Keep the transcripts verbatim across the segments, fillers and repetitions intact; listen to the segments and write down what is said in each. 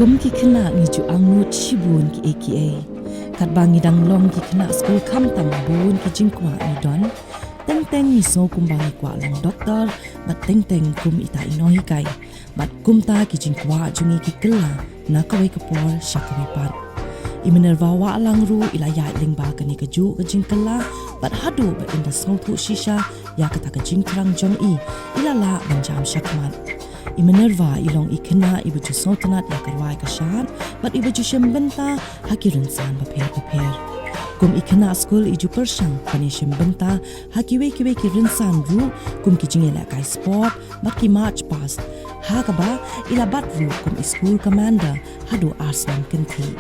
Kum ki khynnah ngi ju angnud shibun kiei kiei. Katba ngi dang long ki khynnah skul khamtam bun ki jingkwah ngi don. Teng teng ngi sngew kumba ngi kwah long doktor, bad teng teng kum ita i nonghikai. Bad kumta ki jingkwah jong ngi ki kylla na kawei ka por sha kawei pat. I Minerva Wahlang ruh i la ïaid lyngba kane kajuh ka jingkylla, bad haduh ba in da sngewthuh shisha ïa kata ka jingthrang jong i, i la lah ban jam shakhmat. I Minerva i long i khynnah iba ju sngewtynnat ïa ka rwai ka shad, bad iba ju shim bynta ha ki rynsan bapher bapher. Kum i khynnah skul i ju pyrshang ban ïa shim bynta ha kiwei kiwei ki rynsan ruh, kum ki jingïalehkai sport bad ki march past. Ha kaba i la bat ruh kum i school commander haduh ar snem kynthih.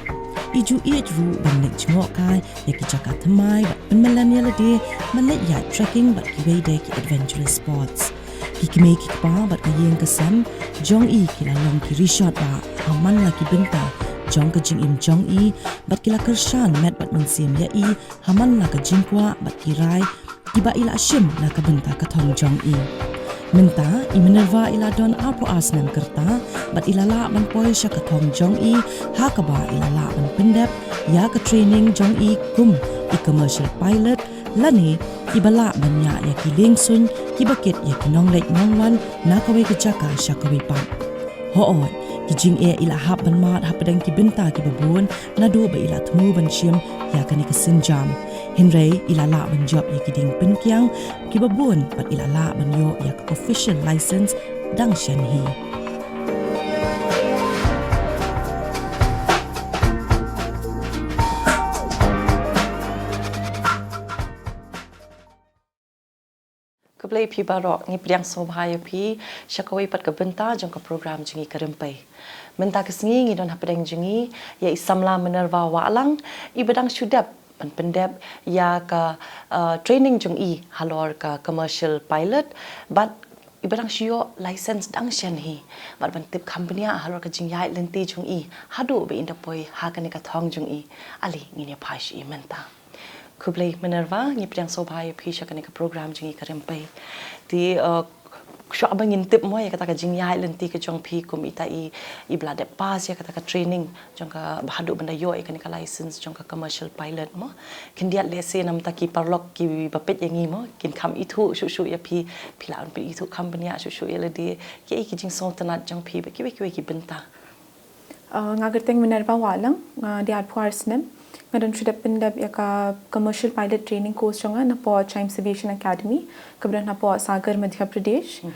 I ju ïeit ruh ban leit jngohkai ïa ki jaka thymmai bad pynmlien ïa lade ban leit ïaid trekking bad kiwei de ki adventurous sports. Ki kmie ki kpa bad ka ïing ka sem jong i ki la long ki rishot ba ha man la ki bynta jong ka jingim jong i, bad ki la kyrshan met bad mynsiem ïa i ha man la ka jingkwah bad ki rai kiba i la shim na ka bynta ka thong jong i. Mynta i Minerva i la don arphew ar snem kyrta, bad i la lah ban poi sha ka thong jong i, ha kaba i la lah ban pyndep ïa ka training jong i kum i commercial pilot, lane iba lah ban ñiah ïa ki liengsuiñ kiba kit ïa ki nongleit nongwan na kawei ka jaka sha kawei pat. Hooid, ki jingeh i la hap ban mad hapdeng ki bynta kiba bun, naduh ba i la thmu ban shim ïa kane ka sienjam. Hynrei i la lah ban jop ïa ki dieng pynkiang kiba bun, bad i la lah ban ïoh ïa ka official license dang shen hi. Khublei phi baroh, ngi pdiang sngewbha ïa phi sha kawei pat ka bynta jong ka program jong ngi Ka Rympei. Mynta ka sngi ngi don hapdeng jong ngi ïa i samla Minerva Wahlang, iba dang shu dep ban pyndep ïa ka, uh, training jong i halor ka commercial pilot, bad iba dang shu ïoh license dang shen hi, bad ban tip kham bniah halor ka jingïaid lynti jong i haduh ba in da poi ha kane ka thong jong i. Ale ngin ïa phai sha i mynta. Khublei Minerva, ngi pdiang sngewbha ïa phi sha kane ka program jong ngi Ka Rympei. Te, uh, shuwa ba ngin tip mo ïa kata ka jingïaid lynti ka jong phi kum ita i, iba la dep pass ïa kata ka training jong ka, ba haduh ban da ïoh ïa kane ka license jong ka commercial pilot mo. Khyndiat lehse namar ki paralok kiba peit ïa ngi mo, kin kham ithuh shuh shuh ïa phi, phi lah ban ithuh kham bniah shuh shuh ïa lade, kiei ki jingsngewtynnat jong phi bad kiwei kiwei ki bynta. Uh, nga kyrteng Minerva Wahlang, nga dei arphew ar snem. Nga don shu dep pyndep ïa ka commercial pilot training course jong nga napoh Chimes Aviation Academy, kaba don napoh Sagar, Madhya Pradesh. Mhm.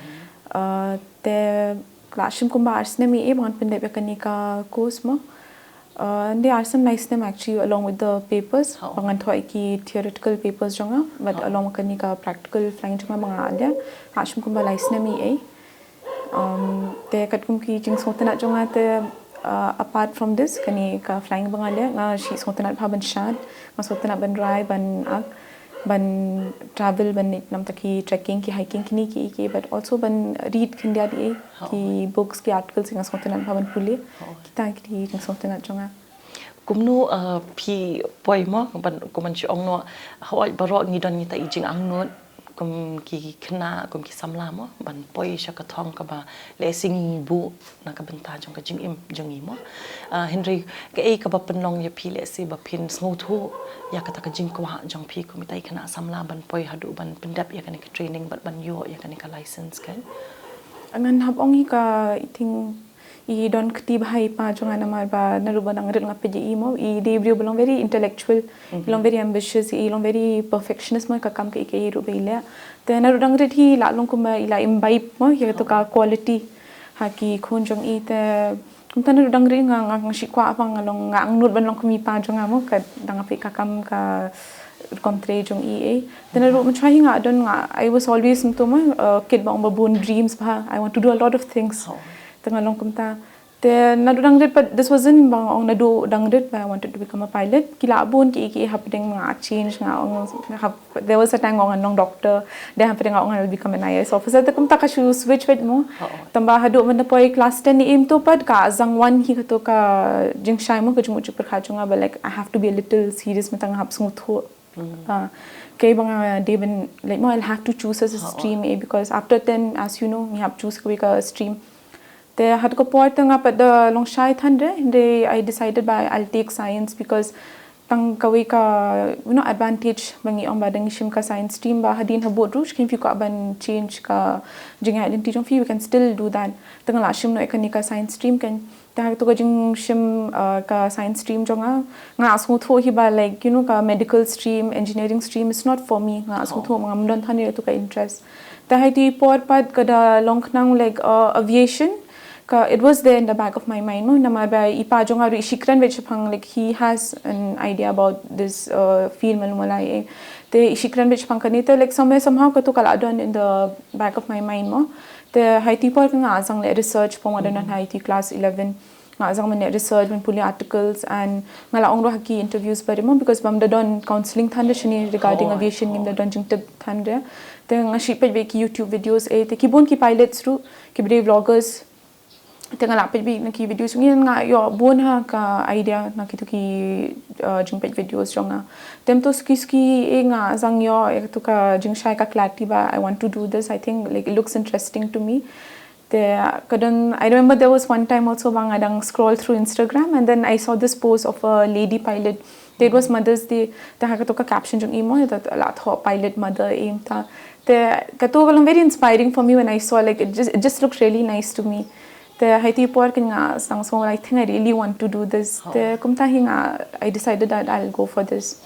Uh, te la shim kumba ar snem eiei ba ngan pyndep ïa kane ka course mo. Uh, ngan dei ar snem lai snem actually along with the papers. Oh. Ba ngan thoh ïa ki theoretical papers jong nga, bad, oh, along kane ka practical flying jong nga ba nga leh. La shim kumba lai snem eiei. Um, te katkum ki jingsngewtynnat jong nga te, uh, apart from this, kane ka flying ba nga leh, nga shu sngewtynnat bha ban shad, nga sngewtynnat ban rai, ban ak, ban travel, ban leit namar ki trekking, ki hiking, kine kiei kiei, but also ban read khyndiat eiei, oh, ki books, ki articles, nga sngewtynnat bha ban pule. Oh. Kita ki jingsngewtynnat jong nga. Kumno, uh, phi poi mo, ban, kumban shu ong noh, hooid baroh ngi don kita i jingangnud, kum ki khynnah, kum ki samla mo, ban poi sha ka thong kaba lehse ngi buh na ka bynta jong ka jingim jong ngi mo. Ah, hynrei kaei kaba pynlong ïa phi lehse ba phin sngewthuh ïa kata ka jingkwah jong phi kum ita i khynnah samla ban poi haduh ban pyndep ïa kane ka training bad ban ïoh ïa kane ka license kan? Ngan hap ong hi ka, I think, i don kti bha i pa jong nga namar ba naduh ba dang rit nga peit ïa i mo, i dei briew ba long very intellectual, i long very ambitious, i long very perfectionist mo, ka kam kaei kaei ruh ba i leh. Te naduh dang rit hi la long kumba i la imbibe mo ïa kato ka quality ha ki khun jong i. Te kumta naduh dang rit nga, nga, nga shu kwah ba nga long, nga angnud ban long kum i pa jong nga mo, ka dang peit ka kam ka rukom trei jong i ei. Te naduh mynshwa hi nga don nga, I was always, mynta mo, uh, kid ba ong ba bun dreams bha, I want to do a lot of things. Te nga long kumta. Te naduh dang rit pat, this wasn't ba nga ong naduh dang rit ba I wanted to become a pilot. Ki la bun kiei kiei hapdeng, nga change, nga ong, nga hap, there was a time nga ong ngan long doctor, then hapdeng nga ong I'll become an I A S officer. Te kumta ka shu switch beit mo. Tangba haduh mynta poi class ten i im to pat ka zang wan hi kato ka jingshai mo, ka jingmut jingpyrkhat jong nga ba, like, I have to be a little serious, mynta nga hap sngewthuh. Ah, kaei ba nga dei ban, like, mo, I'll have to choose as a stream, eh, because after ten, as you know, ngi hap choose kaei ka stream. Te ha kato ka por te nga pat da long shy than re, hynrei I decided ba I'll take science because tang kawei ka, you know, advantage ba ngi ong ba da ngi shim ka science stream ba hadien habud ruh shisien phi kwah ban change ka jingïaid lynti jong phi, you can still do that. Te nga la shim noh ïa kane ka science stream kan. Te ha kato ka jingshim, uh, ka science stream jong nga, nga la sngewthuh hi ba, like, you know, ka medical stream, engineering stream is not for me. Nga la sngewthuh, ngam don than ïa kato ka interest. Te ha kito ki por pat ka da long khnang, like, uh, aviation, ka, it was there in the back of my mind mo, namar ba i pa jong nga ruh i shikren beit shaphang, like, he has an idea about this, uh, field malu malai eh. Te i shikren beit shaphang kane, te, like, somewhere somehow kato ka la don in the back of my mind mo. Te ha kito ki por ka nga zang leh research pynban don ha kito ki class eleven. Nga zang ban leh research, ban pule articles, and nga la ong ruh ha ki interviews barim mo, because bym da don counselling than re shane regarding aviation, ngim da don jingtip than re. Te nga shim peit beit ki YouTube videos eh, te ki bun ki pilots ruh, ki briew vloggers. Te nga la peit beit na ki videos jong ki, nga ïoh bun ha ka idea na kito ki, uh, jingpeit videos jong nga. Te mynta suki suki eh nga zang ïoh ïa kato ka jingshai, ka clarity ba I want to do this. I think, like, it looks interesting to me. Te ka don, I remember there was one time also ba nga dang scroll through Instagram and then I saw this post of a lady pilot. Te it was Mother's Day. Te ha kato ka caption jong i mo, ïa, te la thoh pilot mother eh mynta. Te kato ka long very inspiring for me when I saw, like, it just, it just looked really nice to me. Te ha kito ki por ka nga sdang sngew, I think I really want to do this. Te kumta hi nga, I decided that I'll go for this.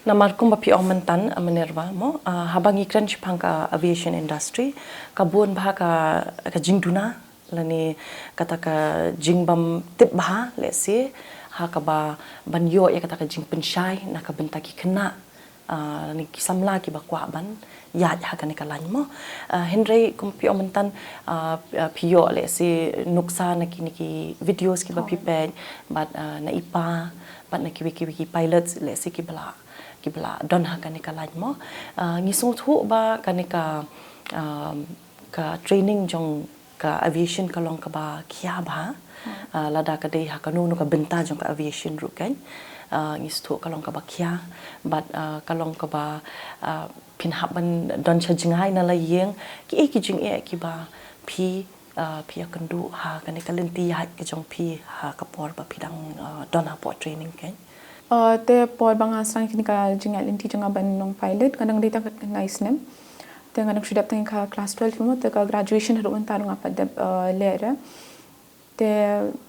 Namar kumba phi ong mynta, uh, Minerva mo, uh, haba ngi kren shaphang ka aviation industry, ka bun bha ka, ka jingduna lane kata ka jingbym tip bha, let's say, ha kaba ban ïoh ïa kata ka jingpynshai na ka bynta ki khynnah, uh, lane ki samla kiba kwah ban ïaid ha kane ka line mo. Uh, hynrei kum phi ong mynta, uh, uh, phi ïoh, let's say, nuksa na kine ki videos kiba phi peit, bad, uh, na i pa, bad na kiwei kiwei ki pilots, let's say, kiba la, kiba la don ha kane ka line mo. Uh, ngi sngewthuh ba kane ka, um, ka training jong ka aviation ka long kaba khia bha. Uh, lada ka dei ha kano kano ka bynta jong ka aviation ruh kan. Uh, ngi sngewthuh ka long kaba khia, bad, uh, ka long kaba, uh, phin hap ban don sha jngai na la ïing, kiei ki jingeh kiba phi, uh, phi ïakynduh ha kane ka lynti ïaid ka jong phi ha ka por ba phi dang, uh, don hapoh training kan. Uh, te por ba nga sdang kine ka jingïaid lynti jong nga ban long pilot, nga dang dei tang khyndai snem. Te nga dang shu dep tang ka class twelve mo, te ka graduation haduh mynta ruh nga pat dep, uh, leh re. Te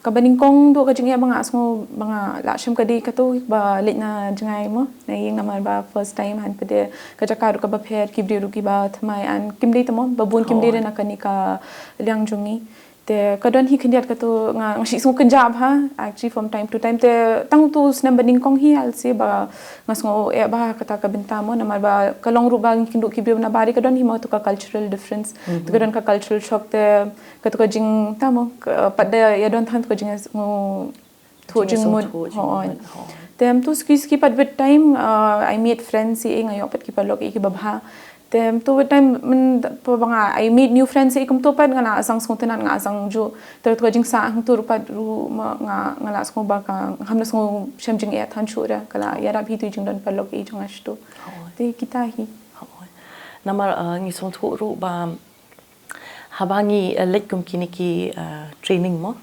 kaba nyngkong duh ka jingeh ba nga sngew ba nga la shem ka dei kato ba leit na jngai mo, na ïing, namar ba first time, hynrei pat ka jaka ruh kaba pher, ki briew ruh kiba thymmai, and kim dei te mo, ba bun kim dei re na kane ka liang jong ngi. Te ka don hi khyndiat kato nga, nga shu sngew kynjah bha, actually, from time to time. Te tang uto u snem ba nyngkong hi, I'll say, ba nga sngew eh bha kata ka bynta mo, namar ba ka long ruh ba ngi kynduh ki briew na bari, ka don hi mo kato ka cultural difference. Te ka don ka cultural shock, te kato ka jing, ta mo, ka, pat da ïa don than kato ka jing, sngew thoh jingmut. Hooid. Te mynta suki suki pat with time, uh, I made friends hi, nga ïoh pat ki paralok kiba bha. Te mynta with time mynta ba nga, I made new friends hi, kumta pat nga la sdang sngewtynnat, nga la sdang ju. Te kato ka jingsah hangto ruh pat ruh ma nga, nga la sngew ba ka, ngam da sngew shem jingeh than shuh re, ka la ïarap hi, tu jingdon paralok jong nga shatu. Te kita hi. Namar, uh, ngi sngewthuh ruh ba haba ngi, eh, leit kum kine ki, eh, training mo.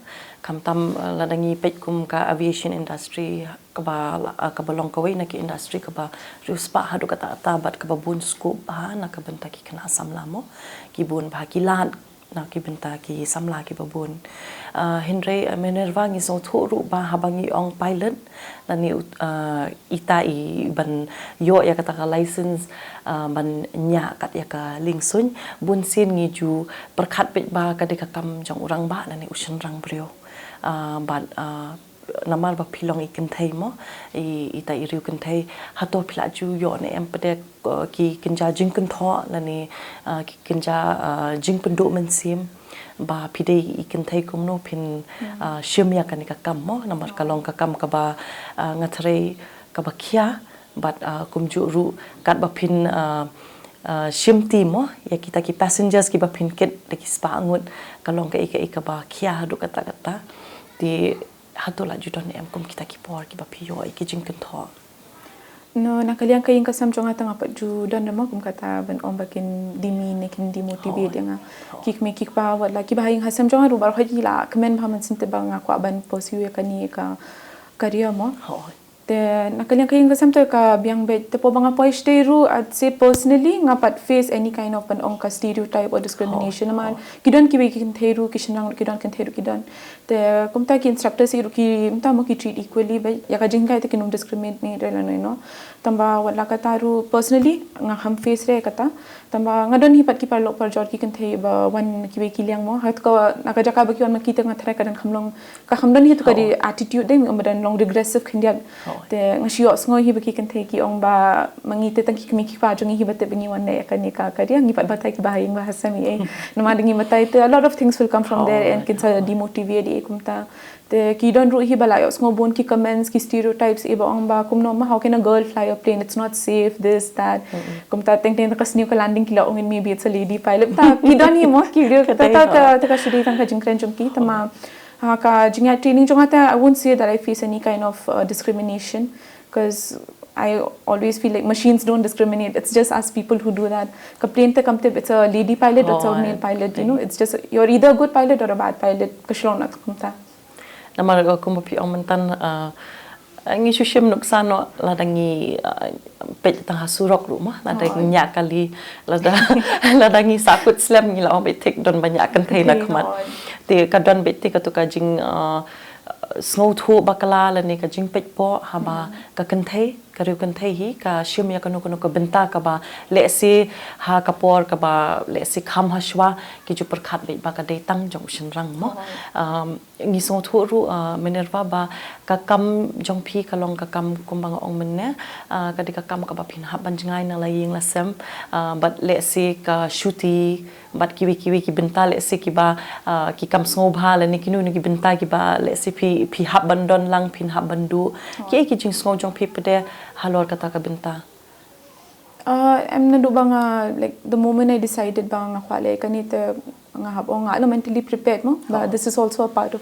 Khamtam, eh, lada ngi peit kum ka aviation industry kaba, eh, kaba long kawei na ki industry kaba riewspah haduh katta katta bad kaba bun scope bha na ka bynta ki khynnah samla mo. Ki bun bha ki lad na ki bynta ki samla kiba bun. Eh, hynrei, eh, Minerva, ngi sngewthuh ruh ba haba ngi ong pilot, lane, uh, ita i ban ïoh ïa kata ka license, uh, ban ñiah kat ïa ka liengsuiñ, bun sien ngi ju pyrkhat beit ba ka dei ka kam jong u rangbah lane u shynrang briew. Uh, bad, uh, namar ba phi long i kynthei mo, i, ita i riew kynthei, hato phi la ju ïoh ne em pat de, uh, ki kynja jingkynthoh lane, uh, ki kynja, uh, jingpynduh mynsiem ba phi dei i kynthei, kumno phin, ah, shim ïa kane ka kam mo, namar ka long ka kam kaba, ah, nga tharai kaba khia, bad, ah, kumjuh ruh katba phin, ah, ah, shim ti mo ïa kita ki passengers kiba phin kit da ki spah ngut, ka long kaei kaei kaba khia haduh katta katta. Te hato la ju don em kum kita ki por kiba phi ïoh ïa ki jingkynthoh? No, na ka liang ka ïing ka sem jong nga te nga pat ju don re mo, kum kata ban ong ba kin dimi ne kin demotivate ïa nga. Ki kmie ki kpa wat la ki bahaïing ha sem jong nga ruh baroh ki la kmen bha mynsiem te ba nga kwah ban pursue ïa kane ka career mo. Te na ka liang ka ïing ka sem te ka biang beit, te por ba nga poi shatei ruh, I'd say personally nga pat face any kind of, ban ong, ka stereotype or discrimination. Namar ki don kiwei ki kynthei ruh, ki shynrang ruh ki don, kynthei ruh ki don. Te kumta ki instructors hi ruh ki, kumta mo, ki treat equally beit. Ïa ka jinghikai te kin ym discriminate re lano, you know. Tangba wat la kata ruh personally ngam face re kata. Tangba nga don hi pat ki paralok parajor ki kynthei ba wan na kiwei ki liang mo. Hynrei na ka jaka ba ki wan ma ki te nga tharai ka don kham long, ka kham don hi tu ka dei attitude de, ba don long regressive khyndiat. Te nga shu ïohsngew hi ba ki kynthei ki ong ba ma ngi te tang ki kmie ki kpa jong ngi hi ba te ba ngi wan leh ïa kane ka career, ngi pat batai ki bahaïing ba ha sem ei. Namar da ngi batai te a lot of things will come from there and kin sa demotivate ei kumta. Te ki don ruh hi ba la ïohsngew bun ki comments, ki stereotypes, ei ba ong ba kumno ma, how can a girl fly a plane, it's not safe, this, that. Kumta teng teng ka sniew ka landing ki la ong, maybe it's a lady pilot. Ta ki don hi mo, ki don, ta ta ka, ta ka shu dei tang ka jingkren jong ki. Tangba ha ka jingïaid training jong nga te, I won't say that I face any kind of uh, discrimination, because I always feel like machines don't discriminate. It's just us people who do that. Ka plane te kam tip it's a lady pilot, it's a male pilot, you know. It's just you're either a good pilot or a bad pilot. Ka shlong na kumta. Namar, uh, kumba phi ong mynta, uh, ngi shu shim nuksa noh lada ngi, uh, peit tang ha surok ruh mo, lada ngi ñiah kali, lada, lada ngi sahkut slem ngi la ong beit thik don ba ñiah kynthei na khmat. Te ka don beit te katu ka jing, uh, sngewthuh bakla lane ka jingpeit poh haba ka kynthei, ka riew kynthei hi ka shim ïa kano kano ka bynta kaba lehse ha ka por kaba lehse kham hashwa ki ju pyrkhat beit ba ka dei tang jong u shynrang mo. Um, ngi sngewthuh ruh, uh, Minerva, ba ka kam jong phi ka long ka kam kumba nga ong mynne, uh, ka dei ka kam kaba phin hap ban jngai na la ïing la sem, uh, bad lehse ka shuti bad kiwei kiwei ki bynta lehse kiba, uh, ki kam sngewbha lane kino kino ki bynta kiba lehse phi, phi hap ban don lang, phin hap ban duh. Kiei ki jingsngew jong phi pat halor kata ka bynta? Uh, em naduh ba nga, like, the moment I decided ba nga kwah leh kane te nga hap ong nga la mentally prepared mo, ba this is also a part of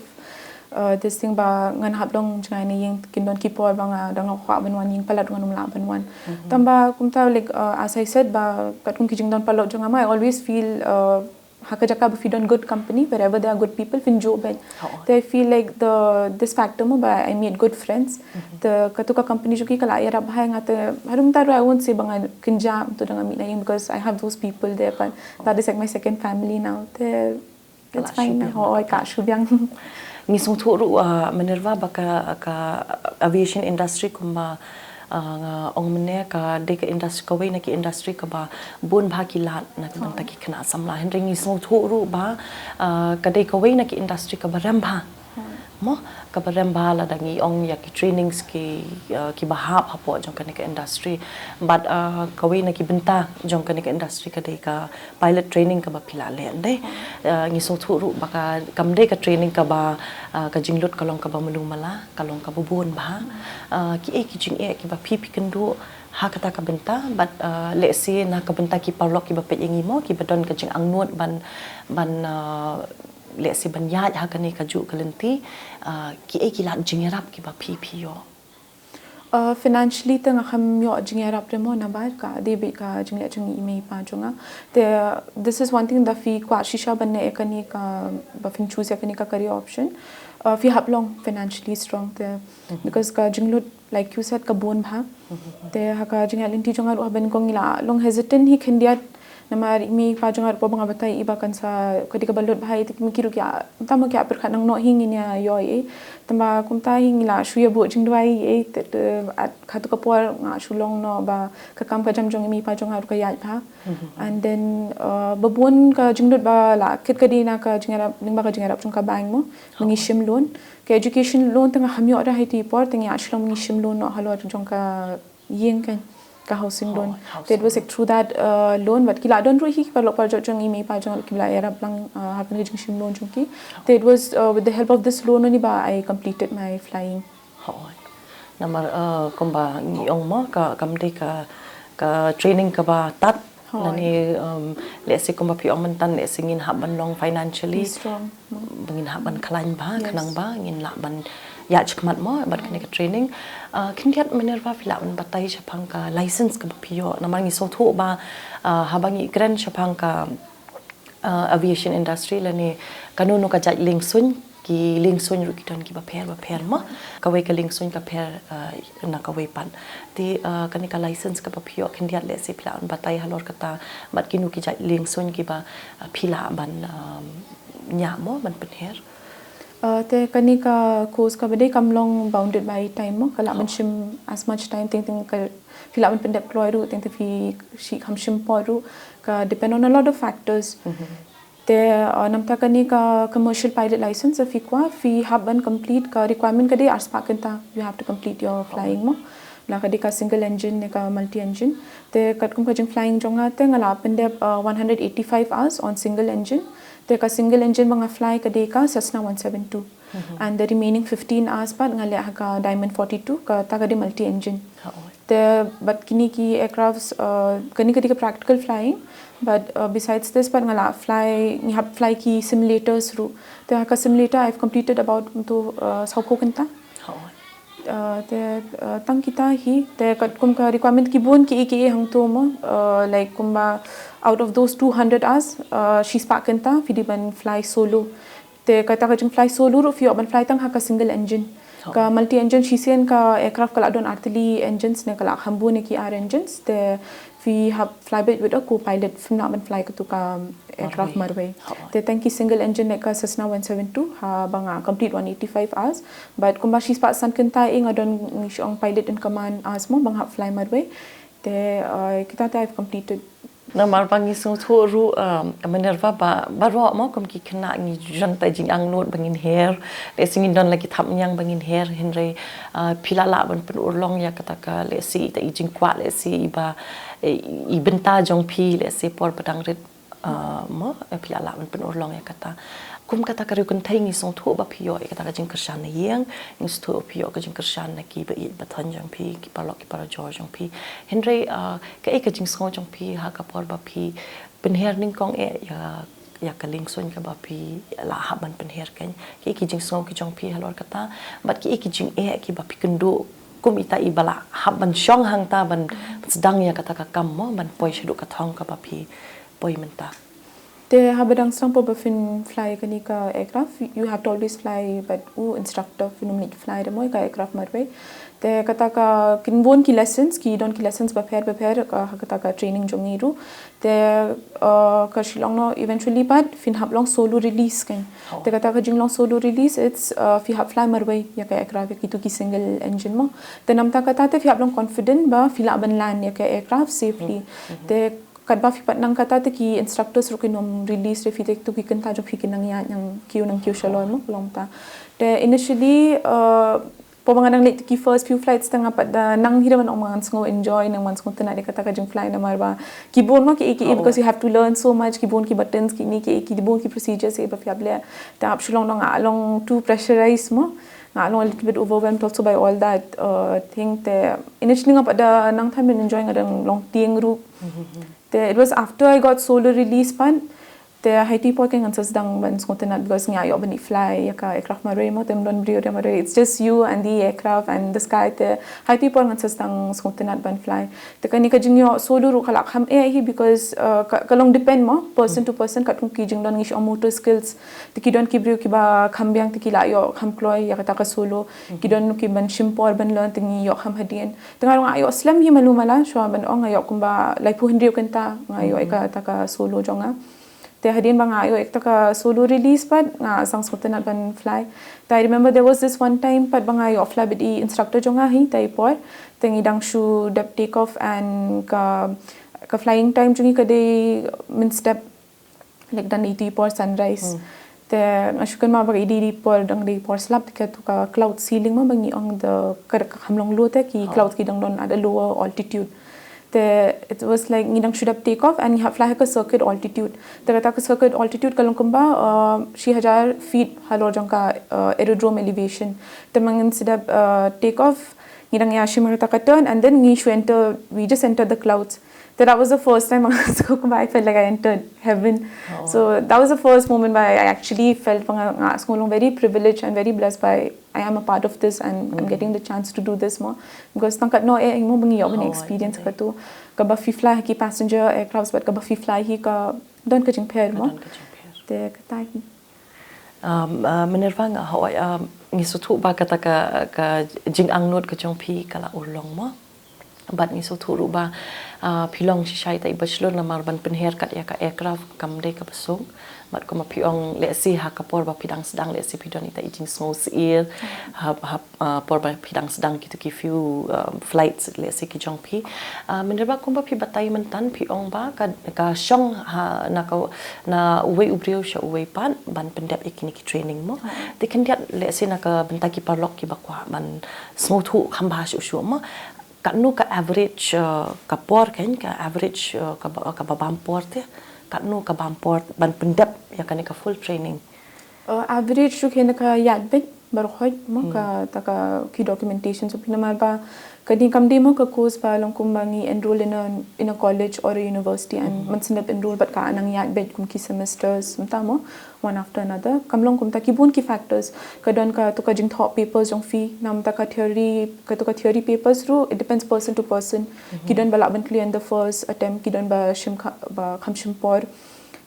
uh, this thing ba ngan hap long jngai na ïing, kin don ki por ba nga dang kwah ban wan ïing palat ngan ym lah ban wan. Tangba kumta, like, uh, as I said, ba katkum ki jingdon paralok jong nga ma, I always feel, uh, ha ka jaka ba phi don good company, wherever there are good people, phin juh beit. Te I feel like the, this factor mo ba I made good friends. Te katu ka company jong ki ka la ïarap bha ïa nga te, haduh mynta ruh I won't say ba nga kynjah to da nga mih na ïing, because I have those people there, but that is like my second family now. Te It's fine. Hooid, ka shu biang. Ngi sngewthuh ruh, uh, Minerva, ba ka, ka aviation industry kumba, uh, nga ong mynne ka dei ka industry, kawei na ki industry kaba bun bha ki lad na ka bynta ki khynnah samla. Hynrei ngi sngewthuh ruh ba, uh, ka dei kawei na ki industry kaba rem bha. Mo, kaba rem bha lada ngi ong ïa ki trainings ki, uh, kiba hap hapoh jong kane ka industry. Bad, uh, kawei na ki bynta jong kane ka industry ka dei ka pilot training kaba phi la leh, dei. Uh, ngi sngewthuh ruh ba ka, kam dei ka training kaba, uh, ka jinglut ka long kaba mynnu mala, ka long kaba bun bha. Uh, kiei ki jingeh kiba phi phi kynduh ha kata ka bynta, bad, uh, lehse na ka bynta ki paralok kiba peit ïa ngi mo, kiba don ka jingangnud ban, ban, uh, lehse ban ïaid ha kane kajuh ka lynti, uh, kiei ki lad jingïarap kiba phi phi ïoh? Uh, financially te nga kham ïoh jingïarap re mo, namar ka dei beit ka jingleh jong i mei i pa jong nga. Te, this is one thing, da phi kwah shisha ban leh ïa kane ka, ba phin choose ïa kane ka career option, uh, phi hap long financially strong te, because ka jinglut, like you said, ka bun bha. Te ha ka jingïaid lynti jong nga ruh ha ba nyngkong ngi la long hesitant hi khyndiat, namar i mei i pa jong nga ruh, por ba nga batai i ba kan sa, ka dei kaba lut bha, te ki ruh ki ïa, mynta mo ki ïa pyrkhat nangno hi ngin ïa ïoh ei. Tangba kumta hi ngi la shu ïa buh jingduwai ei, te, te, at katu ka por nga shu long noh ba ka kam ka jam jong i mei i pa jong nga ruh ka ïaid bha. And then, uh, ba bun ka jinglut ba la kit ka dei na ka jingïarap, lyngba ka jingïarap jong ka bank mo, ba ngi shim loan. Ka education loan te nga kham ïoh da ha itu i por, te ngi ïa shu long ba ngi shim loan noh halor jong ka ïing, ka, ka housing loan. Te it was like through that, uh, loan, bad ki la don ruh hi ki paralok parajor jong i mei i pa jong nga kiba la ïarap lang, uh, ha kane ka jingshim loan jong ki. Te it was, uh, with the help of this loan only ba I completed my flying. Hooid. Namar, uh, kumba ngi ong mo, ka, kam dei ka, ka training kaba tad. Hooid. Lane, um, lehse kumba phi ong mynta, lehse ngin hap ban long financially strong, ba ngin hap ban khlaiñ bha, khnang ba ngin lah ban ïaid shakhmat mo bad kane ka training. Uh, khyndiat Minerva phi lah ban batai shaphang ka license kaba phi ïoh, namar ngi sngewthuh ba uh, haba ngi kren shaphang ka uh, aviation industry lane kano kano ka jait liengsuiñ, ki liengsuiñ ruh ki don kiba pher ba pher mo. Kawei ka liengsuiñ ka pher uh, na kawei pat. Te uh, kane ka license kaba phi ïoh khyndiat lehse phi lah ban batai halor kata bad kino ki jait liengsuiñ kiba uh, phi lah ban um, ñiah mo ban pynher. Uh, te kane ka course kaba dei kam long bounded by time mo, ka lah ban shim as much time, teng teng ka phi lah ban pyndep kloi ruh, teng teng phi shi kham shim por ruh, ka depend on a lot of factors. Te uh, namta kane ka commercial pilot license phi kwah, phi hap ban complete, ka requirement ka dei arspah kynta, you have to complete your flying mo. La ka dei ka single engine ne ka multi engine. Te katkum ka jingflying jong nga te nga la pyndep uh, one hundred eighty-five hours on single engine. Te ka single engine ba nga fly ka dei ka Cessna one seven two. And the remaining fifteen hours pat nga leh ha ka Diamond forty-two, kata ka dei multi engine. Te bad kine ki aircrafts uh, kane ka dei ka practical flying, but uh, besides this pat nga la fly, ngi hap fly ki simulators ruh. Te ha ka simulator I've completed about to uh, sawphew kynta. Uh, te uh, tang kita hi, te katkum ka requirement ki bun ki ki hangto mo, uh, like kumba out of those two hundred hours uh, shispah kynta phi dei ban fly solo. Te kata ka jingfly solo ruh phi ïoh ban fly tang ha ka single engine. Ka multi engine shisien ka aircraft ka lah don artylli engines ne ka lah kham bun ne ki ar engines, te phi hap fly beit with a co-pilot, phim lah ban fly katu ka aircraft marwei. Te tang ki single engine ne ka Cessna one seven two ha ba nga complete one eighty-five hours. But kumba shispah san kynta eh nga don ngi shong pilot in command hours mo ba nga hap fly marwei. Te uh, kita te I've completed. Namar ba ngi sngewthuh ruh um, Minerva ba baroh mo kum ki khynnah ngi don ta jingangnud ba ngin her. Lehse ngin don la ki thap ñiang ba ngin her, hynrei uh, phi la lah ban pynurlong ïa kata ka lehse ta i jingkwah lehse i ba i bynta jong phi lehse por ba dang rit uh, mo phi la lah ban pynurlong ïa kata. Kum kata ka riew kynthei ngi sngewthuh ba phi ïoh ïa kata ka jingkyrshan na ïing, ngi sngewthuh ba phi ïoh ka jingkyrshan na ki ba ïeit ba thon jong phi, ki paralok ki parajor jong phi. Hynrei uh, kaei ka jingsngew jong phi ha ka por ba phi pynher nyngkong eh ïa ïa ka liengsuiñ kaba phi la hap ban pynher kein? Kaei ki jingsngew ki jong phi halor kata? Bad kaei ki jingeh kiba phi kynduh kum ita i ba la hap ban shong hangta ban sdang ïa kata ka kam mo ban poi shaduh ka thong kaba phi poi mynta. Te haba dang sdang por ba phin fly kane ka aircraft, you have to always fly bad u instructor, phin ym leit fly da mo ïa ka aircraft marwei. Te kata ka kin bun ki lessons, ki don ki lessons bapher bapher ka ha kata ka training jong ngi ruh. Te uh, ka shi long noh eventually pat phin hap long solo release kan. Te kata ka jinglong solo release it's uh, phi hap fly marwei ïa ka aircraft ïa kitu ki single engine mo. Te namta kata te phi hap long confident ba phi lah ban land ïa ka aircraft safely. Te katba phi pat nang kata te ki instructors ruh kin ym release re phi te tu ki kynta jong phi kin nang ïa nang kiew nang kiew shalor mo long ta. Te initially uh, por ba nga dang leit ki first few flights te nga pat da nang hi da ban ong ba ngan sngew enjoy, nang ban sngew tynnat ïa kata ka jingfly namar ba ki bun mo ki ki because you have to learn so much, ki bun ki buttons kine ki ki bun ki procedures kiba phi hap leh. Te hap shu long nga long too pressurized mo, nga long a little bit overwhelmed also by all that uh, thing. Te initially nga pat da nang than ban enjoy, nga dang long tieng ruh. Te it was after I got solo release pat te ha iti i por te ngan sa sdang ban sngewtynnat because nga ïoh ban fly ïa ka aircraft marwei mo, te ym don briew de marwei, it's just you and the aircraft and the sky. Te ha iti i por ngan sa sdang sngewtynnat ban fly. Te kane ka jingïoh solo ruh ka la kham eh hi because uh, ka, ka long depend mo person to person, katkum ki jingdon ngi shu ong motor skills. Te ki don ki briew kiba kham biang te ki la ïoh kham kloi ïa kata ka solo. Ki don ki ban shim por ban learn te ngi ïoh kham hadien. Te nga ruh nga ïoh slem hi malu mala, shuwa ban ong nga ïoh kumba laiphew hynriew kynta nga ïoh ïa kata ka solo jong nga. Te hadien ba nga ïoh ïa kata ka solo release pat nga sdang sngewtynnat ban fly. Te I remember there was this one time pat ba nga ïoh fly bad i instructor jong nga hi ta i por. Te ngi dang shu dep take off and ka ka flying time jong ngi ka dei mynstep, like dang dei i por sunrise. Te nga shu kynmaw ba ka i dei i por dang dei i por slap te katu ka cloud ceiling mo ba ngi ong the ka ka kham long low te ki cloud ki dang don at a lower altitude. Te it was like ngi dang shu dep take off and ngi hap fly ha ka circuit altitude. Te kata ka circuit altitude ka long kumba uh, shi hajar feet halor jong ka uh, aerodrome elevation. Te ma ngin sa dep uh, take off ngi dang ïa shim kata ka turn and then ngi shu enter, we just entered the clouds. Te that was the first time I felt like I entered heaven. So that was the first moment where I actually felt nga, nga sngew long very privileged and very blessed by I am a part of this and I'm getting the chance to do this mo. Because tang katno eh mo ba ngi ïoh ban experience katu. Kaba phi fly ha ki passenger aircraft bad kaba phi fly hi ka don ka jingpher mo. Te kata hi. Um, uh, Minerva nga hoi, um, ngi sngewthuh ba kata ka, ka jingangnud ka jong phi ka la urlong mo. Bad ngi sngewthuh ruh ba, uh, phi long shisha ita i bachelor namar ban pynher kat ïa ka aircraft kam dei kaba suk. Bad kumba phi ong lehse ha ka por ba phi dang sdang lehse phi don ita i jingsngew syier. Ha, ha uh, por ba phi dang sdang kitu ki few uh, flights lehse ki jong phi. Uh, Minerva kumba phi batai myntan phi ong ba ka, ka shong ha na ka na uwei u briew sha uwei pat ban pyndep ïa kine ki training mo. Te khyndiat lehse na ka bynta ki paralok kiba kwah ban sngewthuh kham bha shuh shuh mo. Katno ka average uh, ka por kan ka average uh, kaba, kaba bam por te. Katno ka bam por ban pyndep ïa kane ka full training. Uh, average ruh kane ka ïaid beit baroh hoi mo kata ka ki documentation so phi namar ba ka dei kam dei mo ka course ba long kumba ngi enroll in a, in a college or a university and man sngewdep enroll bad ka nang ïaid beit kum ki semesters mynta mo one after another. Kam long kumta ki bun ki factors. Ka don katu ka jingthoh papers jong phi, namta ka theory, katu ka theory papers ruh it depends person to person. Ki don ba lah ban clear in the first attempt, ki don ba shim kha, ba kham shim por.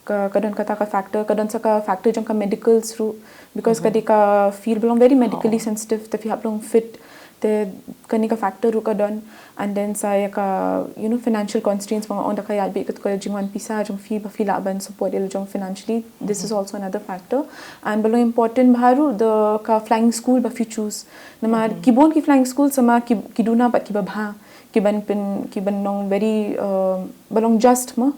Ka, ka don kata ka factor, ka don sa ka factor jong ka medicals ruh, because ka dei ka field ba long very medically sensitive, te phi hap long fit, te kane ka factor ruh ka don. And then sa ïa ka, you know, financial constraints ba nga ong da ka ïaid beit katu ka jingwan pisa jong phi ba phi lah ban support ïa la jong financially. This is also another factor. And ba long important bha ruh da ka flying school ba phi choose. Namar ki bun ki flying school sa ma ki, ki duna bad kiba bha, ki ban pyn, ki ban long very uh, ba long just mo.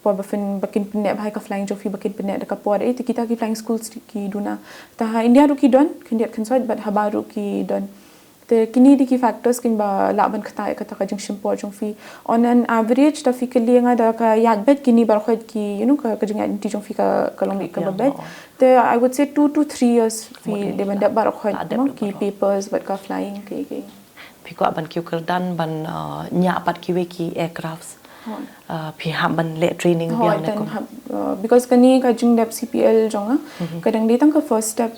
Por ba phin, ba kin pynneh bha ïa ka flying jong phi, ba kin pynneh da ka por, eh, te kita ki flying schools ki duna. Te ha India ruh ki don, khyndiat khynsoit bad haba ruh ki don. Te kine dei ki factors kin ba lah ban kata ïa kata ka jingshim por jong phi. On an average te phi kylli nga da ka ïaid beit kine baroh ki, you know, ka, ka jingïaid lynti jong phi ka, ka long beit kaba beit. Te I would say two to three years phi dei ban dep baroh mo, ki papers bad ka flying ki, ki. Phi kwah ban kiew kyrdan ban uh, ñiah pat kiwei ki aircrafts. Uh, phi hap ban leh training biang ne kum. Uh, because kane ka jingdep C P L jong nga, ka dang dei tang ka first step.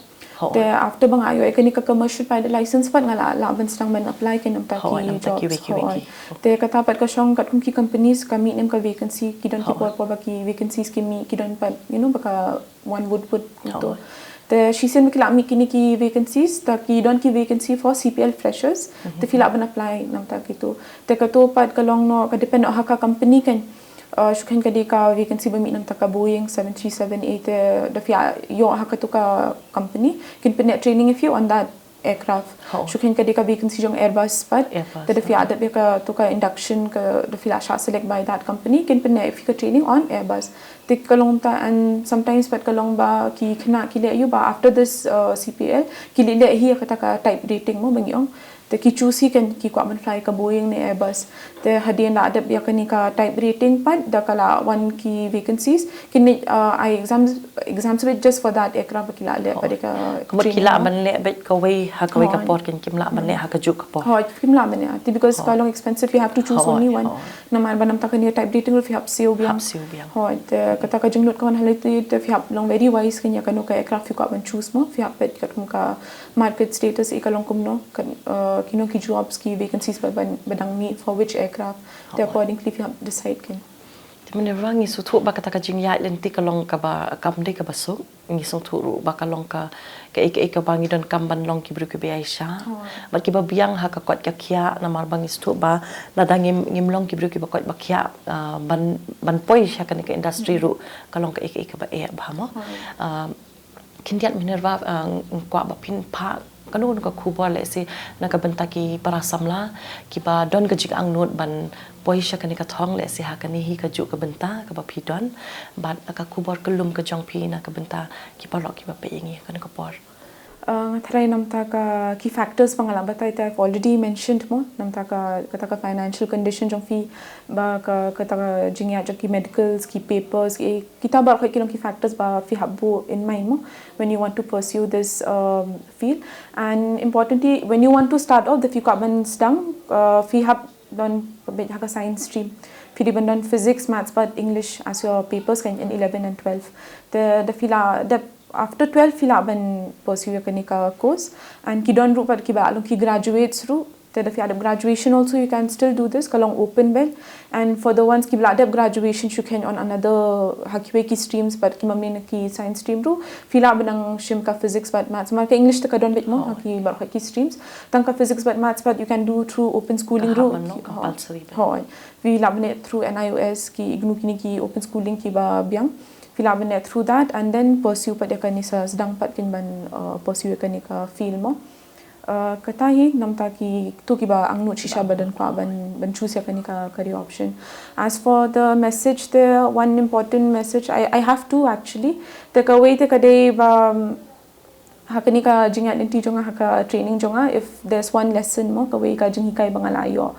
Te after ba nga ïoh ïa kane ka commercial pilot license pat nga lah, lah ban sdang ban apply ka namta ki jobs. Te kata pat ka shong katkum ki companies ka mih ne em ka vacancy, ki don ki por por ba ki vacancies ki mih, ki don pat, you know, ba ka one would put kumto. Te shisien ba ki lah mih kine ki vacancies, te ki don ki vacancy for C P L freshers, te phi lah ban apply namta kitu. Te katu pat ka long noh, ka depend noh ha ka company kan. Uh, shu khein ka dei ka vacancy ba mih namta ka Boeing seven three seven A, te da phi ïoh ha katu ka company kin pynneh training ïa phi on that aircraft. Shu khein ka dei ka vacancy jong Airbus pat. Te da phi ïa dep ïa katu ka induction ka, da phi lah shah select by that company kin pynneh ïa phi ka training on Airbus. Te ka long ta, and sometimes pat ka long ba ki khynnah ki leh ïa u ba after this uh, C P L ki leh leh hi ïa kata ka type rating mo ba ngi ong. Te ki choose hi kan ki kwah ban fly ka Boeing ne Airbus. Te hadien la dep ïa kane ka type rating pat da ka la wan ki vacancies. Kine uh, I exams, exams beit just for that aircraft ba ki la leh pat ïa ka training. Ki lah ban leh beit kawei ha kawei ka por kan, kim lah ban leh ha kajuh ka por. Hooid, kim lah ban leh. Te because ka long expensive, you have to choose only one. Namar ba namta kane type rating ruh phi hap siew biang. Hap siew biang. Hooid, te kata ka jinglut ka wan halai te phi hap long very wise kan ïa kano ka aircraft phi kwah ban choose mo, phi hap peit katkum ka market status i ka long kumno, kan uh, kino ki jobs ki vacancies ba, ba, ba dang mih for which aircraft. Te accordingly phi hap decide kan. Te Minerva, ngi sngewthuh ba kata ka jingïaid lynti ka long kaba, kam dei kaba suk. Ngi sngewthuh ruh ba ka long ka, kaei kaei kaba ngi donkam ban long ki briew kiba ïaishah. Bad kiba biang ha ka koit ka khiah namar ba ngi sngewthuh ba lada ngim, ngim long ki briew kiba koit ba khiah uh, ban, ban poi sha kane ka industry ruh ka long kaei kaei kaba eh bha mo. Uh, Khyndiat Minerva, uh, nga kwah ba phin phah kano kano ka khubor lehse na ka bynta ki para samla kiba don ka jingangnud ban poi sha kane ka thong lehse ha kane hi kajuh ka bynta kaba phi don, bad na ka khubor kyllum ka jong phi na ka bynta ki paralok kiba peit ïa ngi ha kane ka por. Uh, nga tharai namta ka ki factors ba nga la batai te I've already mentioned mo, namta ka, kata ka financial condition jong phi, ba ka, kata ka jingïaid jong ki medicals, ki papers, ki kita baroh ki long ki factors ba phi hap buh in mind mo when you want to pursue this um, field. And importantly, when you want to start off, da phi kwah ban sdang, uh, phi hap don beit ha ka science stream. Phi dei ban don physics, maths bad English as your papers kan in eleven and twelve. Te da phi la dep After twelve phi lah ban pursue ïa kane ka course, and ki don ruh pat kiba long ki graduates ruh. Te da phi la dep graduation also you can still do this, ka long open beit. And for the ones kiba la dep graduation shu khein on another, ha kiwei ki streams, bad ki mane na ki science stream ruh, phi lah ban nang shim ka physics bad maths. Namar ka English te ka don beit mo ha ki baroh ki streams. Tang ka physics bad maths bad you can do through open schooling ruh. Hooid. Phi lah ban leh through N I O S, ki IGNOU, kine ki open schooling kiba biang. Phi lah ban leh through that and then pursue pat ïa kane sa sdang pat kin ban, uh, pursue ïa kane ka field mo. Uh, kata hi namar ta kito kiba angnud shisha ba don kwah ban, ban choose ïa kane ka career option. As for the message, the one important message I, I have two actually. Te kawei te ka dei ba, um, ha kane ka jingïaid lynti jong nga, ha ka training jong nga, if there's one lesson mo, kawei ka jinghikai ba nga la ïoh,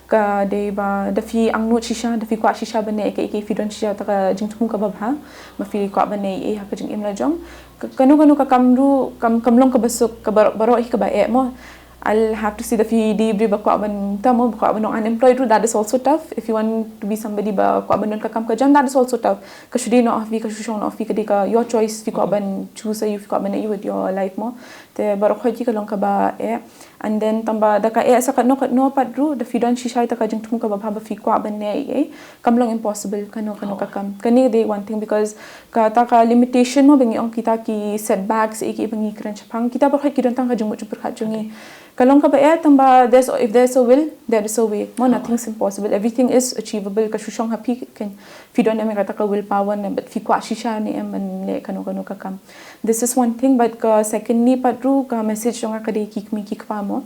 ka dei ba da phi angnud shisha, da phi kwah shisha ban leh kaei kaei, phi don shisha kata ka jingthmu kaba bha ba phi kwah ban leh ei ei ha ka jingim la jong. Ka, kano kano ka kam ruh kam, kam long kaba suk, ka baroh, baroh hi kaba eh mo. I'll have to say da phi dei briew ba kwah ban, ta mo, ba kwah ban long unemployed ruh, that is also tough. If you want to be somebody ba kwah ban don ka kam ka jam, that is also tough. Ka shu dei noh ha phi, ka shu shong noh ha phi, ka dei ka your choice, phi kwah ban choose ïa u, phi kwah ban ïa u with your life mo. Te baroh hi ka long kaba eh. And then tang ba da ka eh sa katno katno pat ruh, da phi don shisha kata ka jingthmu kaba bha ba phi kwah ban leh ei ei, kam long impossible kano kano ka kam. Kane dei one thing, because kata ka limitation mo ba ngi ong kita ki setbacks, ei ei ba ngi kren shaphang, kita baroh hi ki don tang ha ka jingmut jingpyrkhat jong ngi. Ka long kaba eh tang ba there's, if there's a will, there is a way. Mo, nothing's impossible. Everything is achievable. Ka shu shong ha phi, kan, phi don em kata ka willpower ne, bad phi kwah shisha ne em ban leh kano kano ka kam. This is one thing, but ka secondly pat ruh ka message jong nga ka dei ki kmie ki kpa mo.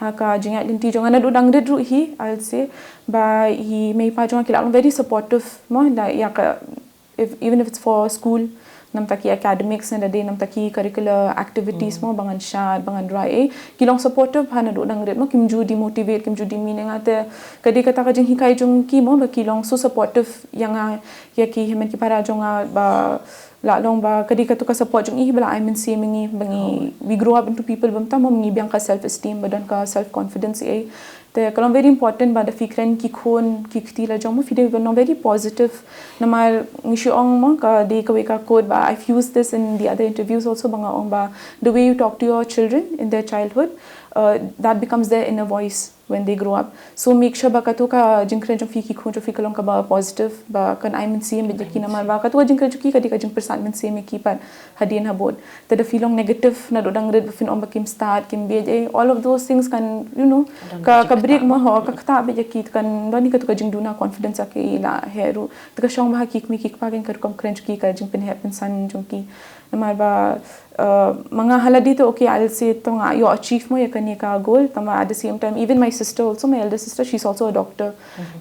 Ha ka jingïaid lynti jong nga naduh dang rit ruh hi, I'll say, ba i mei i pa jong nga ki la long very supportive mo, da ïa ka, if, even if it's for school, namar ta ki academics ne, da dei namar ta ki curricular activities mo, ba ngan shad, ba ngan rwai ei, ki long supportive ha naduh dang rit mo, kim ju demotivate, kim ju demean ïa nga. Te ka dei kata ka jinghikai jong ki mo, ba ki long so supportive ïa nga, ïa ki hynmen ki para jong nga, ba la long ba ka dei kato ka support jong i ba la ai mynsiem ïa ngi, ba ngi, we grow up into people ba mynta mo, ngi biang ka self esteem, ba don ka self confidence ei. Te ka long very important ba da phi kren ki khun ki kti la jong mo, phi dei ban long very positive. Namar ngi shu ong mo, ka dei kawei ka quote ba, I've used this in the other interviews also, ba nga ong ba the way you talk to your children in their childhood, uh, that becomes their inner voice when they grow up. So make sure ba kato ka jingkren jong phi ki khun jong phi ka long kaba positive, ba kan ai mynsiem beit ïa ki, namar ba kato ka jingkren jong ki ka dei ka jingpyrsad mynsiem ïa ki pat hadien habud. Te da phi long negative naduh dang rit, ba phin ong ba kim stad, kim bieit ei, all of those things kan, you know, ka, ka break mo, ho, ka ktah beit ïa ki, kan don hi kato ka jingduna, confidence ïa ki i la heh ruh. Te ka shong bha ha ki kmie ki kpa, kan, ka rukom kren jong ki, ka jingpynheh pynsan jong ki. Namar ba, uh, ma nga ha lade te, okay, I'll say to nga ïoh achieve mo ïa kane ka goal, tang ba at the same time, even my sister also, my elder sister, she's also a doctor.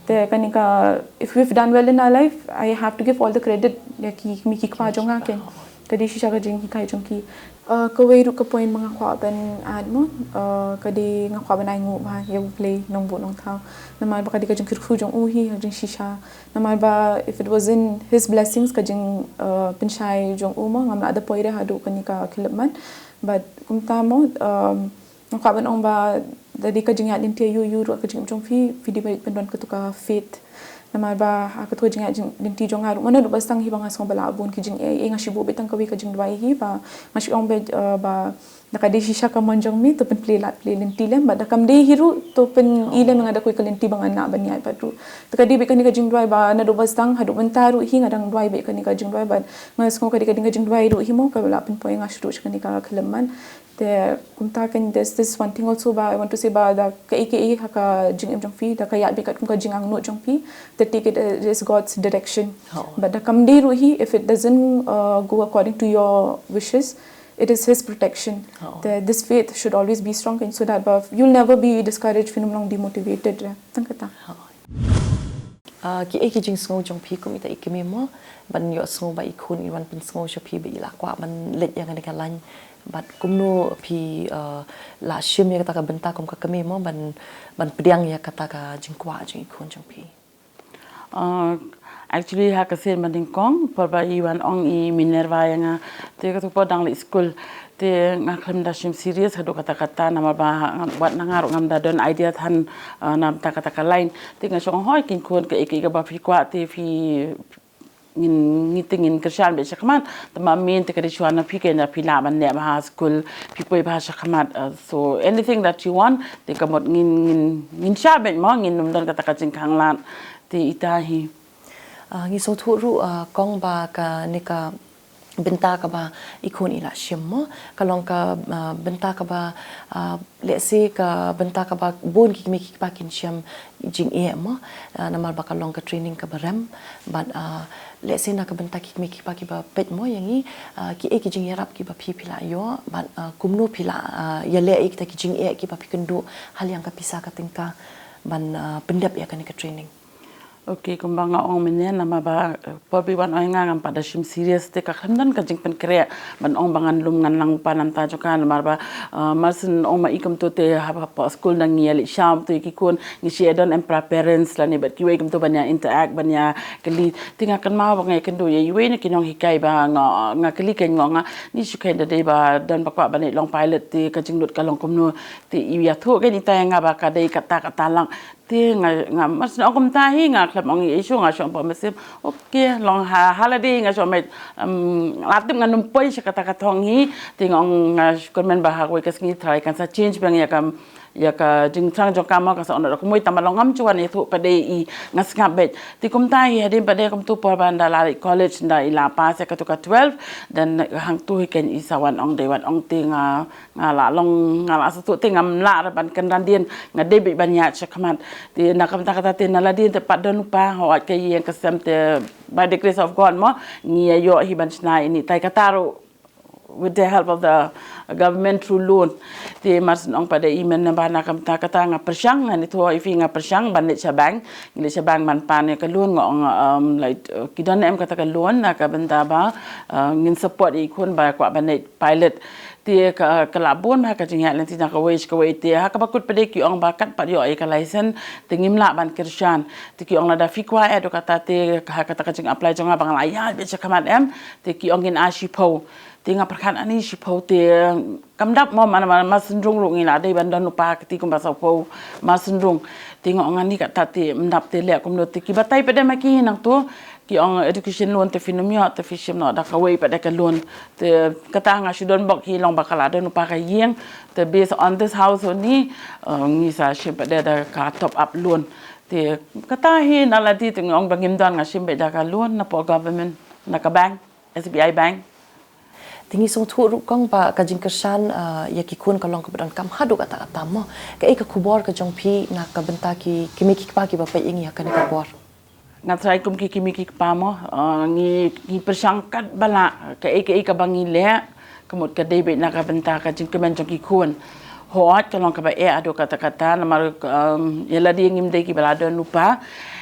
Te kane ka, if we've done well in our life, I have to give all the credit ïa ki kmie ki kpa jong nga, kan. Ka dei shisha ka jinghikai jong ki. Uh, kawei ruh ka point ba nga kwah ban add mo, uh, ka dei nga kwah ban ai nguh bha ïa u Blei Nongbuh Nongthaw. Namar ba ka dei ka jingkyrkhu jong u hi, ka jingshisha. Namar ba if it wasn't his blessings, ka jing, uh, pynshai jong u mo, ngam lah da poi re haduh kane ka khyllipmat. But kumta mo, um, nga kwah ban ong ba da dei ka jingïaid lynti ïa u, ïa u ruh, ka jingim jong phi, phi dei ban don kato ka faith. Namar ba ha kato ka jingïaid lynti jong nga ruh, mo, naduh ba sdang hi ba nga sngew ba la bun ki jingeh, eh, nga shu buh beit tang kawei ka jingduwai hi, ba nga shu ong beit, uh, ba da ka dei shisha ka mon jong me, to pynplie lad plie lynti lem, bad da kam dei hi ruh, to pyni lem ïa nga da kawei ka lynti ba ngan lah ban ïaid pat ruh. Te ka dei beit kane ka jingduwai ba naduh ba sdang haduh mynta ruh hi nga dang duwai beit kane ka jingduwai, bad nga sngew ka dei, ka dei ka jingduwai ruh hi mo, ka la pynpoi ïa nga shuh ruh sha kane ka khyllipmat. Te kumta, kan, there's this one thing also ba I want to say, ba da kaei kaei ha ka jingim jong phi, da ka ïaid beit katkum ka jingangnud jong phi, te take it as God's direction. Bad da kam dei ruh hi, if it doesn't, uh, go according to your wishes, it is his protection. Te this faith should always be strong, kan, so that ba you'll never be discouraged, phin ym long demotivated. Tang kata. Ah, kiei ki jingsngew jong phi kum ita i kmie mo, ban ïohsngew ba i khun i wan pynsngew sha phi ba i la kwah ban leit ïa kane ka line, bad kumno phi, ah, la shim ïa kata ka bynta kum ka kmie mo, ban, ban pdiang ïa kata ka jingkwah jong i khun jong phi? Ah, actually, ha ka sien ba nyngkong, por ba i wan ong i Minerva ïa nga, te kato por dang leit skul. Te nga khlem da shim serious haduh katta katta, namar ba wat na nga ruh ngam da don idea than, ah, na bynta kata ka line. Te nga shong hoi, kin khun, kaei kaei kaba phi kwah te phi Ngin, ngi te ngin kyrshan beit shakhmat, te ma mynta ka dei shuwa na phi, kein da phi lah ban leh bha ha skul, phi poi bha shakhmat. Uh, so anything that you want, te ka mut ngin, ngin, ngin shah beit mo, ngin ym don kata ka jingkhanglad. Te ita hi. Uh, ngi sngewthuh ruh, uh, kong ba kane ka bynta kaba i khun i la shim mo, ka long ka, uh, bynta kaba, uh, lehse ka bynta kaba bun ki kmie ki kpa kin shem jingeh mo, uh, namar ba ka long ka training kaba rem, bad, uh, lehse na ka bynta ki kmie ki kpa kiba peit mo ïa ngi, uh, kiei ki jingïarap kiba phi phi la ïoh, bad, uh, kumno phi la, uh, ïaleh ïa kita ki jingeh kiba phi kynduh ha liang ka pisa ka tyngka ban, uh, pyndep ïa kane ka training. Okay, kumba nga ong mynne, namar ba, eh, por ba i wan ong ïa nga, ngam pat da shim serious, te ka khlem don ka jingpynkhreh ban ong ba ngan lum ngan lang pa namar ta jong ka, namar ba, eh, mar shen ong ma i kumto te haba, haba skul dang ngi ïaleh sham to ïa ki khun, ngi shu don em para parents lane bad kiwei kumto ban ïa interact, ban ïa kylli. Te nga kynmaw ba nga ïakynduh ïa iwei na ki nonghikai ba nga, nga kylli, kein nga ong, ngi shu kheiñ da dei ba don ba kwah ban leit long pilot, te ka jinglut ka long kumno. Te i ïathuh kein ita ïa nga ba ka dei kata kata lang. Te nga, nga, mar shu ong kumta hi, nga khlem ong ei ei shuh, nga shu ong pat mynsiem, okay, long ha, ha lade nga shu ong, mei, um, la tip ngan ym poi sha kata ka thong hi. Te nga ong, nga shu kyrmen ba ha kawei ka sngi Trai kan sa change biang ïa ka, ïa ka jingthrang jong ka mo, ka sa ong da kumwei, tang ba long ngam ju wan ïathuh pat de i, nga sngap beit. Te kumta hi hadien pat de kumto por ba nda la leit college, nda i la pass ïa kato ka twelve, then hangto hi kein i sa wan ong, dei wan ong, te nga Nga la long, nga la sngewthuh te ngam lah re ban kynran dien, nga dei beit ban ïaid shakhmat. Te na ka bynta kata te na la dien te pat don u pa, hooid ka ïing ka sem te by the grace of God mo, ngi ïa ïoh hi ban shna ïa ini tai kata ruh with the help of the government through loan. Te mar shen ong pat de i mynne ba na ka bynta kata nga pyrshang, nga ni to i phi nga pyrshang ban leit sha bank, ngi leit sha bank ban pan ïa ka loan, nga ong, um, like, uh, ki don em kata ka loan na ka bynta ba, uh, ngin support ïa i khun ba kwah ban leit pilot. Te ka, ka la bun ha ka jingïaid lynti na kawei sha kawei, te ha kaba kut pat de ki ong ba kat pat ïoh ïa ka license te ngim lah ban kyrshan. Te ki ong lada phi kwah eh, haduh katta te ha kata ka jing apply jong nga ba nga la ïaid beit shakhmat em, te ki ong ngin ai shiphew. Te nga pyrkhat ani shiphew te kam dap mo, ma, ma, ma Syndrung ruh ngi la dei ban don u pa kti kumba sawphew ma Syndrung. Te nga ong ani katta te ym dap te leh kumno, te ki batai pat de ma ki nangto. Ki ong education loan te phin ym ïoh, te phi shim noh da kawei pat de ka loan. Te kata nga shu don bok hi long ba ka la don u pa ka ïing. Te based on this house only, uh, ngi sa shim pat de da ka top up loan. Te kata hi na la dei te nga ong ba ngim don, nga shim beit da ka loan na poh government, na ka bank, S B I bank. Te ngi sngewthuh ruh kong ba ka jingkyrshan, uh, ïa ki khun ka long kaba donkam haduh katta katta mo. Kaei ka khubor ka jong phi na ka bynta ki kmie ki kpa kiba peit ïa ngi ha kane ka por? Nga tharai kum ki kmie ki kpa mo, uh, ngi, ngi pyrshang katba lah, kaei kaei kaba ngi leh, ka mut ka dei beit na ka bynta ka jingkmen jong ki khun. Hooid ka long kaba eh haduh katta katta, namar, um, ïa lade ngim dei kiba la don u pa.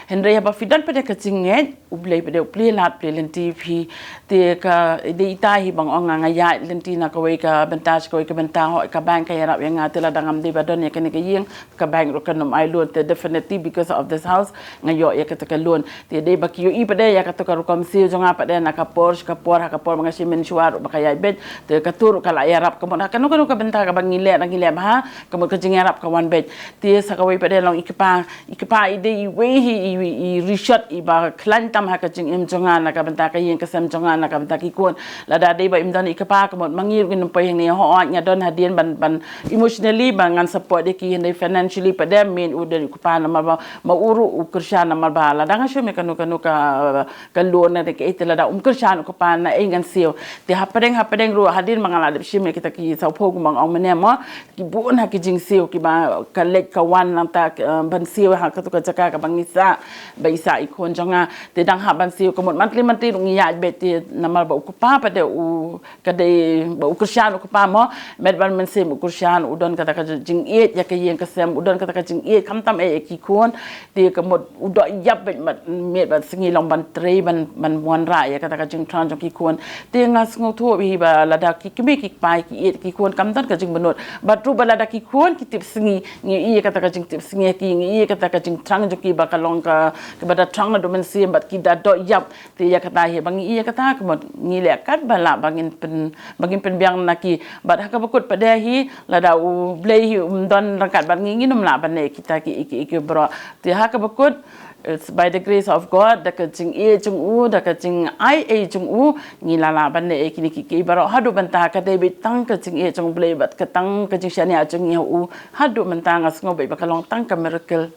Hynrei haba phi don pat de ka jingngeit, U Blei pat de u plie lad plie lynti phi. Te ka dei ita hi ba nga ong nga ïaid lynti na kawei ka bynta sha kawei ka bynta, hooid ka bank ka ïarap ïa nga, te lada ngam dei ba don ïa kane ka ïing, ka bank ruh kan ym ai loan, te definitely because of this house nga ïoh ïa kata ka loan. Te dei ba ki ïohi pat de ïa kata ka rukom siew jong nga pat de na ka por sha ka por, ha ka por ba nga shim mynshuwa ruh ba ka ïaid beit, te kato ruh ka la ïarap, ka mut ha kano kano ka bynta kaba ngi leh, ngi leh bha, ka mut ka jingïarap ka wan beit. Te sa kawei pat de long i kpa, i kpa i dei iwei hi i, i, i rishot iba khlaiñ tam ha ka jingim jong nga na ka bynta ka ïing ka sem jong nga, na ka bynta ki khun. Lada dei ba im don i kpa, ka mut ma ngi ruh ngin ym poi hangne, hooid nga don hadien ban, ban emotionally ba ngan support ïa ki, hynrei financially pat de, myn u don i kpa namar ba ma u ruh u kyrshan namar ba lada nga shim ïa kano kano ka, ka loan ne kaei, te lada um kyrshan u kpa naei ngan siew. Te hapdeng hapdeng ruh hadien ba nga la dep shim ïa kita ki sawphew kumba nga ong mynne mo, ki bun ha ki jingsiew kiba ka leit ka wan nangta, eh, ban siew ha kato ka jaka kaba ngi sah, ba i sah i khun jong nga. Te dang hap ban siew ka mut monthly monthly ruh ngi ïaid beit, te namar ba u kpa pat de u, ka dei ba u kyrshan u kpa mo, met bad mynsiem u kyrshan, u don kata ka jingïeit ïa ka ïing ka sem, u don kata ka jingïeit khamtam eh ïa ki khun. Te ka mut u doh ïap beit, mat miet bad sngi long ban trei ban, ban wanrah ïa kata ka jingthrang jong ki khun. Te nga sngewthuh hi ba lada ki kmie ki kpa ki ïeit ki khun kam don ka jingbynnud. Bad ruh ba lada ki khun ki tip sngi, ngi ïohi ïa kata ka jingtip sngi ki, ngi ïohi ïa kata ka jingthrang jong ki ba ka long ka kiba da thrang naduh mynsiem bad ki da doh ïap. Te ïa kata hi ba ngi ïa kata ka mut ngi leh katba lah ba ngin pyn, ba ngin pynbiang na ki. Bad ha kaba kut pat de hi lada U Blei hi um don ryngkat bad ngi, ngin ym lah ban leh kita ki, ki, ki baroh. Te ha kaba kut, it's by the grace of God, da ka jingïeit jong u, da ka jingai ei jong u, ngi la lah ban leh kine ki, ki baroh. Haduh mynta ka dei beit tang ka jingïeit jong U Blei bad ka tang ka jingshaniah jong ngi ha u. Haduh mynta nga sngew beit ba ka long tang ka miracle.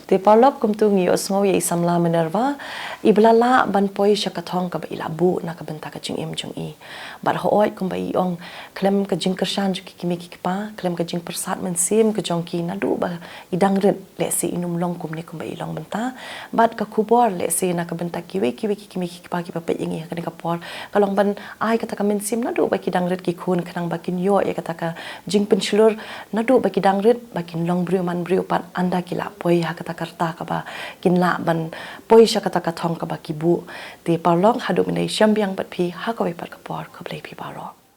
Te paralok, kumtu ngi ïohsngew ïa i samla Minerva, iba la lah ban poi sha ka thong kaba i la buh na ka bynta ka jingim jong i. Bad hooid, kumba i ong, khlem ka jingkyrshan jong ki kmie ki kpa, khlem ka jingpyrsad mynsiem ka jong ki naduh ba i dang rit, lehse in ym long kumne kumba i long mynta. Bad ka khubor, lehse na ka bynta kiwei kiwei ki kmie ki kpa kiba peit ïa ngi ha kane ka por, ka long ban ai kata ka mynsiem naduh ba ki dang rit ki khun, khnang ba kin ïoh ïa kata ka jingpynshlur naduh ba ki dang rit, ba kin long briew man briew pat ynda ki la poi ha kata ka rta kaba kin lah ban poi sha kata ka thong kaba ki buh. Te paralok, haduh mynne, shembiang bad phi ha kawei pat ka por. Khublei phi baroh.